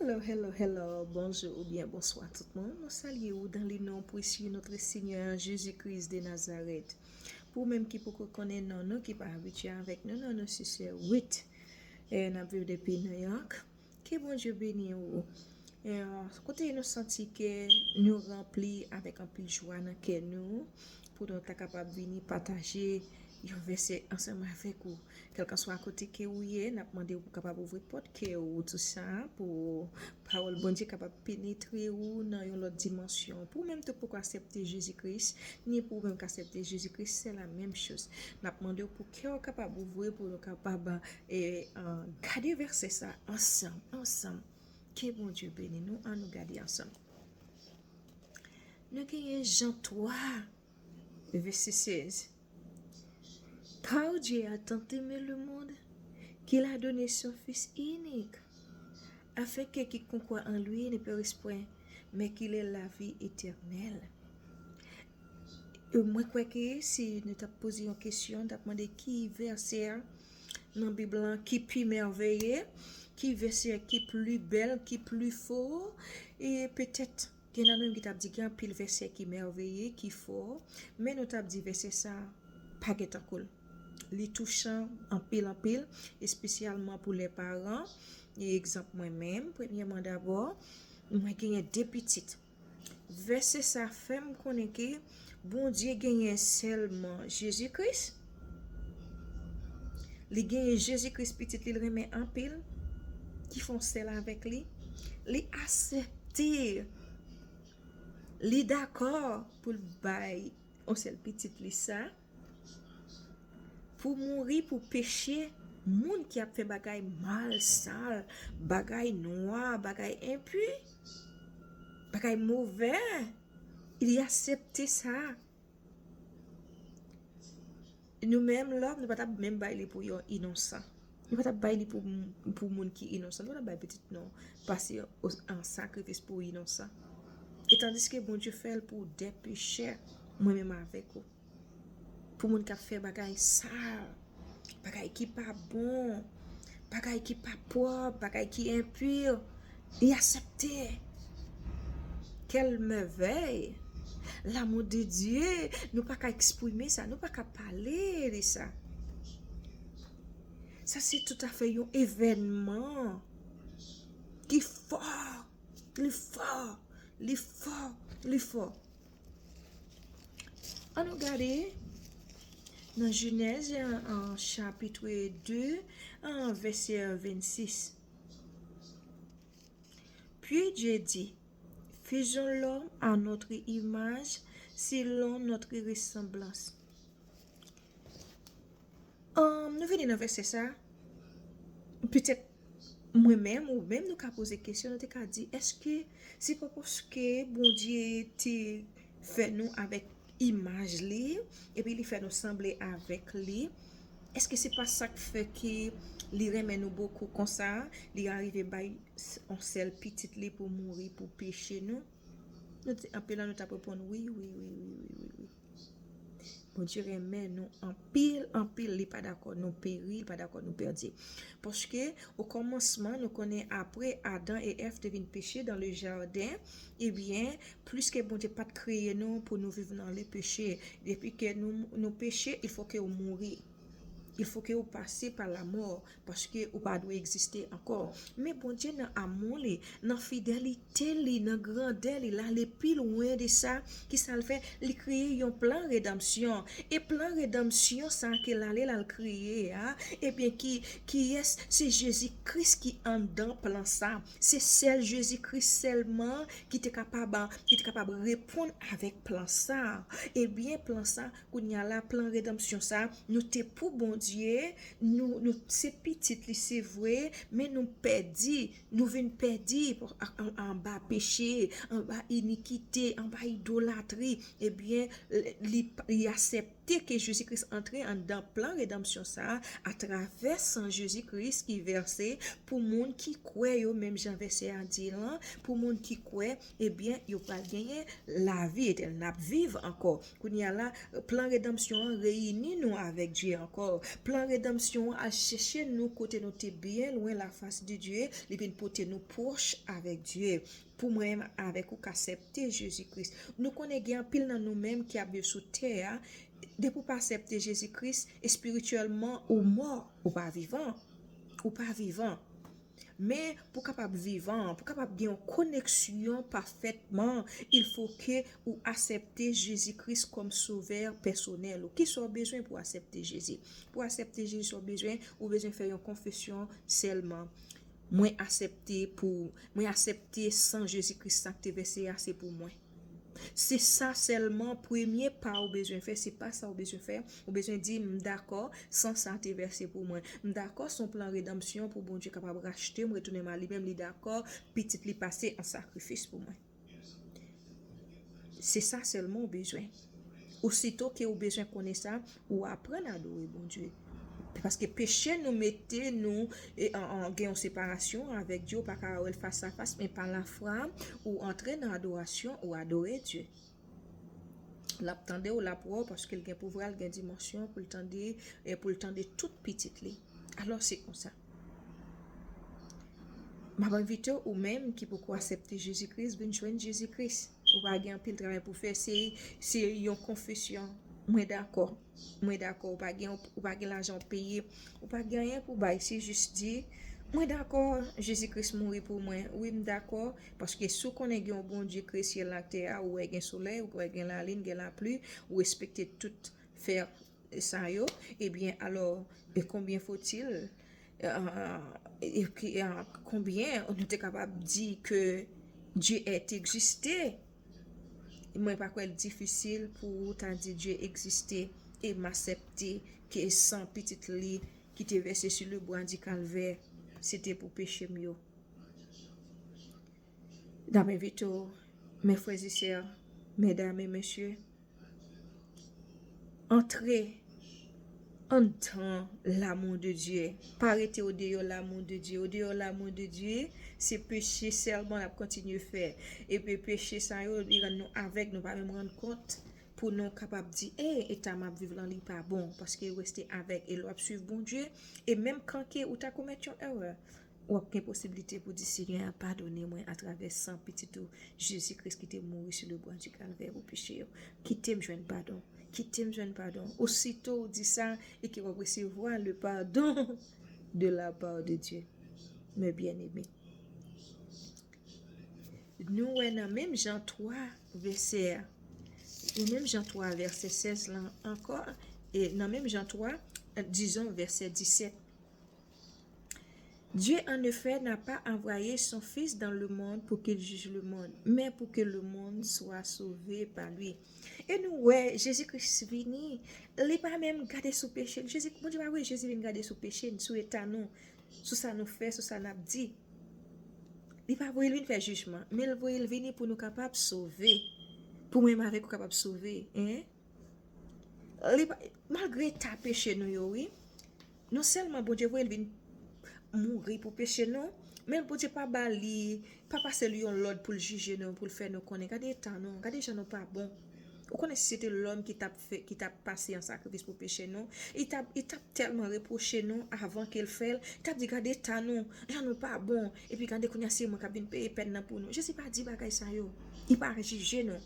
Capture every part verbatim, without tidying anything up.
Hello, hello, hello, bonjou oubyen bonswa tout moun. Nou salye ou dans le nom précieux notre Seigneur Jésus-Christ de Nazareth. Pou ou menm ki poko konnen non nou, ki pa abitye avèk nou, non nou se sè Ruth. E n ap viv depi New York. Ke Bondye beni ou. E, kote nou santi ke nou ranpli avèk anpil jwa nan kè nou, pou nou ta kapab vini pataje yon vèsè ansanm avèk ou. Kèlkanswa kote ke ou ye, n ap mande w pou kapab ouvri pòt kè ou, tou sa, pou pawòl Bondye kapab penetre ou nan yon lòt dimansyon. Pou ou menm tou poko aksepte Jezi Kris, ni pou ou menm k aksepte Jezi Kris, se la menm choz. N ap mande w pou kè w kapab ouvri, pou nou kapab, e, e, gade vèsè sa ansanm, ansanm. Ke Bondye beni nou, ann nou gade ansanm. Nou genyen Jan twa, vèsè sèz. Car Dieu a tant aimé le monde qu'il a donné son Fils unique, afin que quiconque croit en lui ne périsse point, mais qu'il ait la vie éternelle. E mwen kwè ke si nou t ap poze yon kesyon, t ap mande ki vèsè nan Bib lan ki pi mèveye, ki vèsè ki pli bèl, ki pli fò, e petèt gen nan nou menm ki t ap di gen anpil vèsè ki mèveye, ki fò, men nou t ap di vèsè sa a pa gen tankou l. Li touchan anpil, anpil, espesyalman pou lè paran. E egzanp mwen menm, premyèman dabò, mwen genyen de pitit. Vèsè sa fè m konnen ke Bondye genyen sèlman Jezi Kris. Li genyen Jezi Kris, pitit li l renmen anpil, ki fè yon sèl avèk li. Li aksepte, li dakò pou l bay yon sèl pitit li sa, pou mouri pou peche moun ki ap fè bagay mal, sal, bagay nwa, bagay enpi, bagay movè. Li aksepte sa. Nou menm, lòm, nou pa t ap menm bay li pou yon inosan. Nou pa t ap bay li pou, pou moun ki inosan. Nou pa t ap bay pitit nou pase o- an sakrifis pou inosan. E tandiske Bondye fè l pou de pechè, mwen menm avèk ou. Pou moun k ap fè bagay sal, bagay ki pa bon, bagay ki pa pwòp, bagay ki enpi, li aksepte. Quelle merveille! L'amour de Dieu, nou pa ka eksprime sa, nou pa ka pale de sa. Sa se toutafè yon evènman ki fò, li fò, li fò, li fò. Ann nou gade nan Jenèz, an, chapit de, an, vèsè vennsis. Puis Dieu dit, faisons l'homme à notre image, selon notre ressemblance. Ahn, nou vini nan vèsè sa. Petèt mwen menm ou menm nou ka poze kesyon, nou te ka di, èske se pa paske Bondye te fè nou avèk imaj li, epi li fè nou sanble avèk li? Èske se pa sa k fè ke li renmen nou bokou konsa, li arive bay s- yon sèl pitit li pou mouri pou peche nou? Nou te, anpil nan nou t ap reponn, wi, wi, wi, wi, wi, wi, wi. Bondye renmen nou anpil, anpil, li pa dakò nou peri, li pa dakò nou pèdi. Paske, o kòmansman, nou konnen apre Adan e Èv te vin peche dan le jaden, ebyen, pliske Bondye pa t kreye nou pou nou viv nan le peche. Depi ke nou, nou peche, il faut que ou mouri. Il faut que ou pase pa lamò, paske ou pa dwe egziste ankò. Men Bondye nan amou li, nan fidelite li, nan grandè li, l ale pi lwen de sa. Kisa l fè? Li kreye yon plan redanmsyon. E plan redanmsyon sa ke l ale l al kreye a, ebyen ki, kiyès? Se Jezi Kris ki anndan plan sa. Se sèl Jezi Kris sèlman ki te kapab, ki te kapab reponn avèk plan sa. Ebyen plan sa, kounye a la, plan redanmsyon sa, nou te pou Bondye, nou, nou se pitit li, se vre, men nou pèdi, nou vin pèdi an, an, anba peche, anba inikite, anba idolatri. Ebyen, li, li aksepte ke Jezi Kris antre anndan plan redanmsyon sa a atravè san Jezi Kris ki vèse pou moun ki kwè yo, menm jan vèsè a di lan, pou moun ki kwè, ebyen, yo pral genyen lavi etènèl, n ap viv ankò. Kounye a la, plan redanmsyon an reyini nou avèk Dye ankò. Plan redanmsyon an al chèche nou kote nou te byen lwen lafas de Dye, li vin pote nou pwòch avèk Dye. Pou mwen menm avèk ou k aksepte Jezi Kris. Nou konnen gen anpil nan nou menm ki ap viv sou tè a, depi w pa aksepte Jezi Kris, espirityèlman ou mò, ou pa vivan. Ou pa vivan. Men, pou kapab vivan, pou kapab gen yon koneksyon pafètman, il faut que ou aksepte Jezi Kris kòm sovè pèsonèl ou. Kisa w bezwen pou w aksepte Jezi? Pou w aksepte Jezi, sa w bezwen, ou bezwen fè yon konfesyon sèlman. Mwen aksepte pou, mwen aksepte san Jezi Kris sa k te vèse a, se pou mwen. Se sa sèlman premye pa ou bezwen fè, se pa sa ou bezwen fè. Ou bezwen di, "M dakò, san sa te vèse pou mwen. M dakò, se yon plan redanmsyon pou Bondye kapab rachte m, retounen m a li menm, li dakò, pitit li pase an sakrifis pou mwen." Se sa sèlman ou bezwen. Osito ke ou bezwen konnen sa, ou aprann adore Bondye. Paske peche nou mete nou e, an, an, gen yon separasyon avèk Dye, ou pa ka wè l fas a fas, men pa lafwa, ou antre nan adorasyon, ou adore Dye. L ap tande w, l ap wè w, paske l gen pouvwa, l gen dimansyon pou l tande, e pou l tande tout pitit li. Alò, se konsa. M ap envite w, ou menm ki poko aksepte Jezi Kris, vin jwenn Jezi Kris. Ou pa gen anpil travay pou fè, se, se yon konfesyon. Mwen dakò. Mwen dakò, ou pa gen, ou pa gen lajan w peye, ou pa gen anyen pou bay, se jis di, "Mwen dakò, Jezi Kris mouri pou mwen." Wi, m dakò, paske si w konnen gen yon Bondye k kreye syèl la ak tè a, ou wè gen solèy, ou wè gen lalin, gen lapli, ou respekte tout fè sa yo, ebyen, alò, e konbyen fotil, e, e, e, konbyen nou te kapab di ke Dye est existe? Mwen pa kwè l difisil pou ou ta di Dye egziste e m aksepte ke san pitit li ki te vèse sou le bwa di Kalvè, se te pou peche m yo. N ap envite w, mes frères et sœurs, mesdames et messieurs, antre anndan lamou de Dye. Pa rete odeyò lamou de Dye. Odeyò lamou de Dye, se peche sèlman n ap kontinye fè. Epi peche sa yo, li rann nou avèg, nou pa menm rann kont pou nou kapab di, "Ey, eta m ap viv lan, li pa bon," paske yo reste avèg. E lè w ap swiv Bondye, e menm kan ke ou ta komèt yon erè, w ap gen posiblite pou di, "Senyè a, padone mwen atravè san pitit ou, Jezi Kris ki te mouri sou le bwa di Kalvè pou peche yo. Kite m jwenn padon. Kite m jwenn padon." Osito ou di sa, e ke w ap resevwa le pardon de la part de Dieu. Mes bien-aimés. Nou wè nan menm Jan twa vèsè, nan menm Jan twa vèsè sèz lan ankò, e nan menm Jan twa, dizon vèsè disèt. Dieu, en effet, n'a pas envoyé son Fils dans le monde pour qu'il juge le monde, mais pour que le monde soit sauvé par lui. E nou wè, Jezi Kris vini, li pa menm gade sou peche n. Jezi, Bondye pa voye Jezi vin gade sou peche n, sou eta nou, sou sa nou fè, sou sa n ap di. Li pa voye l vin fè jijman, men l voye l vini pou nou kapab sove. Pou mwen menm avèk ou kapab sove, en. Li pa, malgre eta peche nou yo, wi. Non sèlman Bondye voye l vin mouri pou peche nou, men Bondye pa ba li, pa pase li yon lòd pou l jije nou, pou l fè nou konnen. Gade eta nou, gade jan nou pa bon. Ou konnen si se te lòm ki t ap fè, ki t ap pase an sakrifis pou peche nou, li t ap, li t ap tèlman repwoche nou avan ke l fè l, li t ap di, "Gade eta nou, jan nou pa bon, epi gade kounye a se mwen k ap vin peye pèn nan pou nou." Jezi pa di bagay sa yo. Li pa jije nou.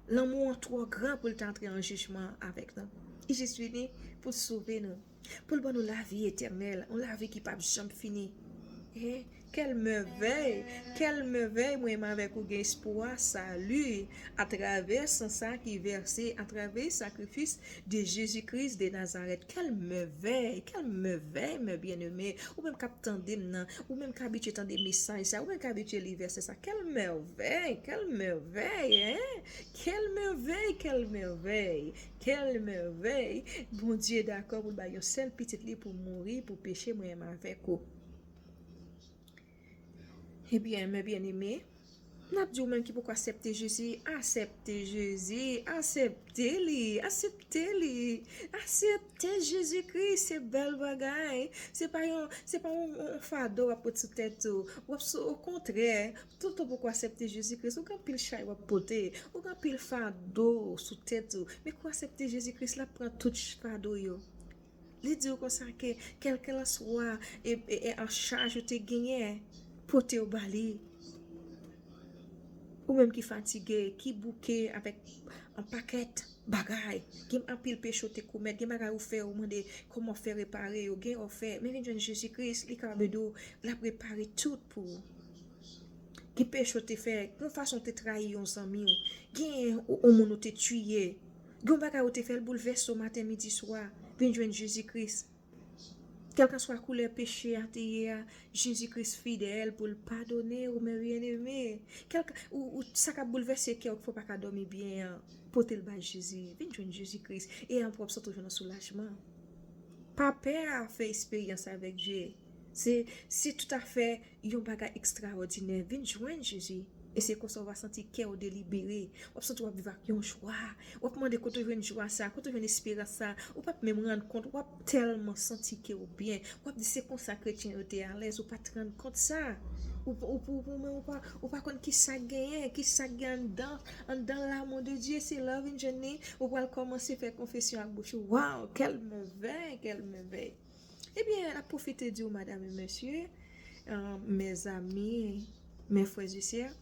Lanmou an twò gran pou l ta antre an jijman avèk nou. Li jis vini pou l sove nou, pou l ban nou lavi etènèl, yon lavi ki p ap janm fini. Eh, quelle merveille, quelle merveille, mwen menm avèk ou gen espwa sali atravè san sa ki vèse, atravè sakrifis de Jezi Kris de Nazarèt. Quelle merveille, quelle merveille, mes bien-aimés. Ou menm k ap tande m nan, ou menm k abitye tande mesaj sa, ou menm k abitye li vèsè sa. Quelle merveille, quelle merveille, hein? Quelle merveille, quelle merveille, quelle merveille. Bondye dakò pou l bay yon sèl pitit li pou mouri pou peche mwen menm avèk ou. Ebyen, mes bien-aimés, n ap di ou menm ki poko aksepte Jezi, aksepte Jezi, aksepte li, aksepte li, aksepte Jezi Kris, se bèl bagay. Se pa yon, se pa yon, yon fado w ap pote sou tèt ou. W ap sou, okontrè, tout ou poko aksepte Jezi Kris, ou gen anpil chay w ap pote, ou gen anpil fado sou tèt ou. Men kou aksepte Jezi Kris, l ap pran tout fado yo. Li di w konsa ke kèlkelanswa e, e, e an chaj ou te genyen, pote yo ba li. Ou menm ki fatige, ki bouke avèk an pakèt bagay, gen anpil peche w te komèt, gen bagay ou fè, ou mande kòman w fè repare yo, gen w fè, men vin jwenn Jezi Kris, li kapab ede w, l ap repare tout pou ou. Gen peche w te fè, gen yon fason w te trayi yon zanmi w, gen yon moun ou te tiye, gen yon bagay ou te fè, l boulvèse w maten, midi, swa, vin jwenn Jezi Kris. Kèlkanswa koulè peche a te ye a, Jezi Kris fidèl pou l padone ou, men byeneme. Kèlke, ou, ou, sa k ap boulvèse kè w, k fè w pa ka dòmi byen an, pote l bay Jezi. Vin jwenn Jezi Kris. E apre w ap santi w jwenn yon soulajman. Pa pè a fè esperyans avèk Dye. Se, se toutafè yon bagay ekstraòdinè. Vin jwenn Jezi. E se konsa w va santi kè w delibere. W ap santi w ap viv ak yon jwa. W ap mande kote w jwenn jwa sa, kote w jwenn esperans sa. Ou p ap menm rann kont, w ap tèlman santi ke w byen. W ap di se konsa kretyen yo te alèz, ou pa t rann kont sa. Ou, ou, ou, ou, men ou pa, ou pa konn ki sa k genyen, ki sa k gen anndan, anndan l'amour de Dieu, se la w vin jwenn li, ou pral kòmanse fè konfesyon ak bouch ou. Waw, quelle merveille, quelle merveille. Ebyen, n ap pwofite di w, madam e mesye, euh, mes amis, mes frères et sœurs,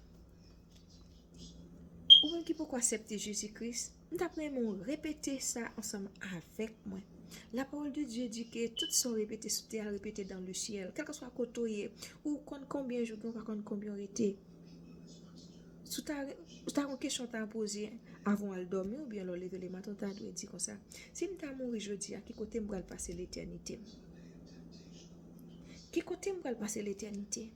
ou menm ki poko aksepte Jezi Kris, m t ap renmen w repete sa ansanm avèk mwen. La parole de Dieu dit que tout sa w repete sou tè a, repete dans le ciel. Kèlkanswa kote w ye, ou konn konbyen jou gen, ou pa konn konbyen w rete. Si w ta, si w ta gen yon kesyon w ta poze avan w al dòmi oubyen lè w leve lematen, w ta dwe di konsa, si m ta mouri jodi a, ki kote m pral pase letènite m? Ki kote m pral pase letènite?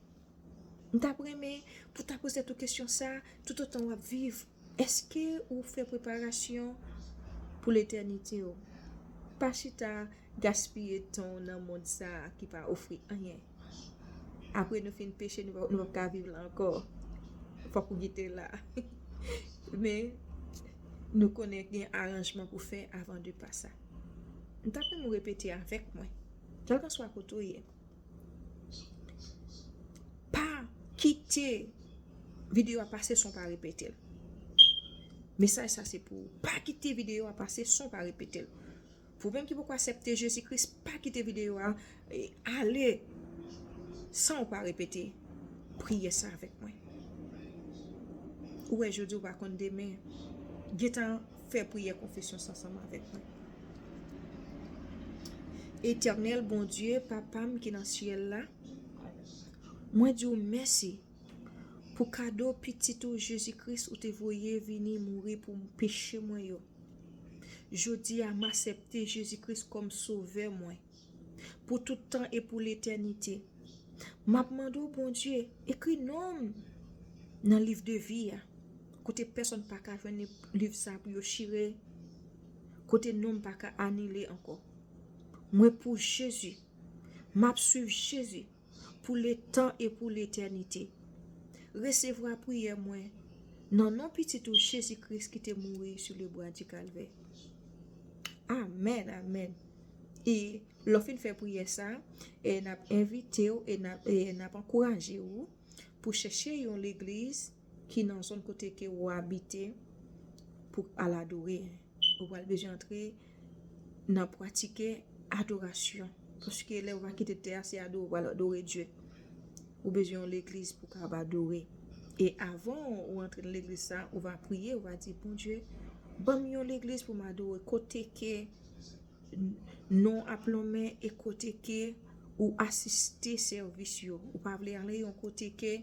M t ap renmen pou w ta poze tèt ou kesyon sa a, toutotan w ap viv. Èske ou fè preparasyon pou letènite w? Pa chita gaspiye tan w nan mond sa a ki pa ofri anyen. Apre nou fin peche, nou pa, nou p ap ka viv la ankò. Fòk ou kite la. Men, nou konnen gen aranjman pou fè avan de pa sa. M t ap renmen w repete avèk mwen. Kèlkanswa kote w ye. Pa kite videyo a pase san w pa repete l. Mesaj sa se pou ou. Pa kite videyo a pase san w pa repete l. Pou menm ki poko aksepte Jezi Kris, pa kite videyo a, e, ale san w pa repete priyè sa avèk mwen. Ou wè jodi ou pa konn demen. Gentan fè priyè konfesyon sa ansanm avèk mwen. Etènèl Bondye, Papa m ki nan syèl la, mwen di w mèsi pou kado pitit ou Jezi Kris ou te voye vini mouri pou peche mwen yo. Jodi a, m aksepte Jezi Kris kòm sovè mwen pou tout tan e pou letènite. M ap mande w, Bondye, ekri non m nan liv de vi a, kote pèsonn pa ka jwenn liv sa pou yo chire, kote non m pa ka anile ankò. Mwen pou Jezi. M ap swiv Jezi pou letan e pou letènite. Resevwa priyè mwen nan non Pitit ou Jezi Kris ki te mouri sou le bwa di Kalvè. Amèn, amèn. E lè w fin fè priyè sa, e n ap envite w e n ap, e n ap ankouraje w pou chèche yon legliz ki nan zòn kote ke w abite pou al adore. Ou pral bezwen antre nan pratike adorasyon. Paske lè ou va kite tè a, se adore ou pral adore Dye. Ou bezwen yon legliz pou w kapab adore. E avan ou antre nan legliz sa, ou va priye, ou va di, Bondye, ban m yon legliz pou m adore, kote ke non w ap lonmen e kote ke ou asiste sèvis yo. Ou pa vle ale yon kote ke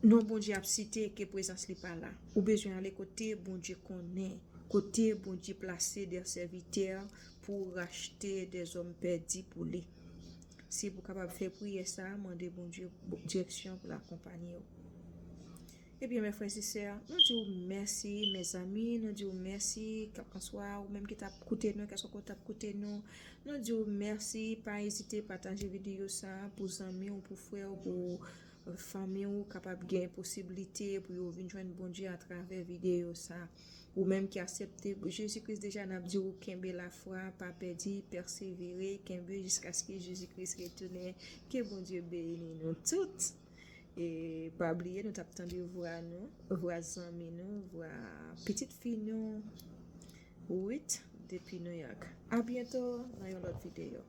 non Bondye ap site ke prezans li pa la. Ou bezwen ale kote Bondye konnen, kote Bondye plase de sèvitè pou rachte de zòm pèdi pou li. Si w kapab fè priyè sa, mande Bondye direksyon pou l akonpaye w. Ebyen, mes frères et sœurs, nou di w mèsi, mezanmi, nou di w mèsi, kèlkanswa ou menm ki t ap koute nou, kèlkanswa ou t ap koute nou, nou di w mèsi, pa ezite pataje videyo sa pou zanmi w, pou frè w, pou fanmi w kapab gen posiblite pou yo vin jwenn Bondye atravè videyo sa. Ou menm ki aksepte Jezi Kris deja, n ap di w kenbe lafwa, pa pèdi, pèsevere, kenbe jiskaske Jezi Kris retounen. Ke Bondye beni nou tout. E pa bliye, nou t ap tande vwa nou, vwa zanmi nou, vwa pitit fi nou, Ruth depi New York. A byento nan yon lòt videyo.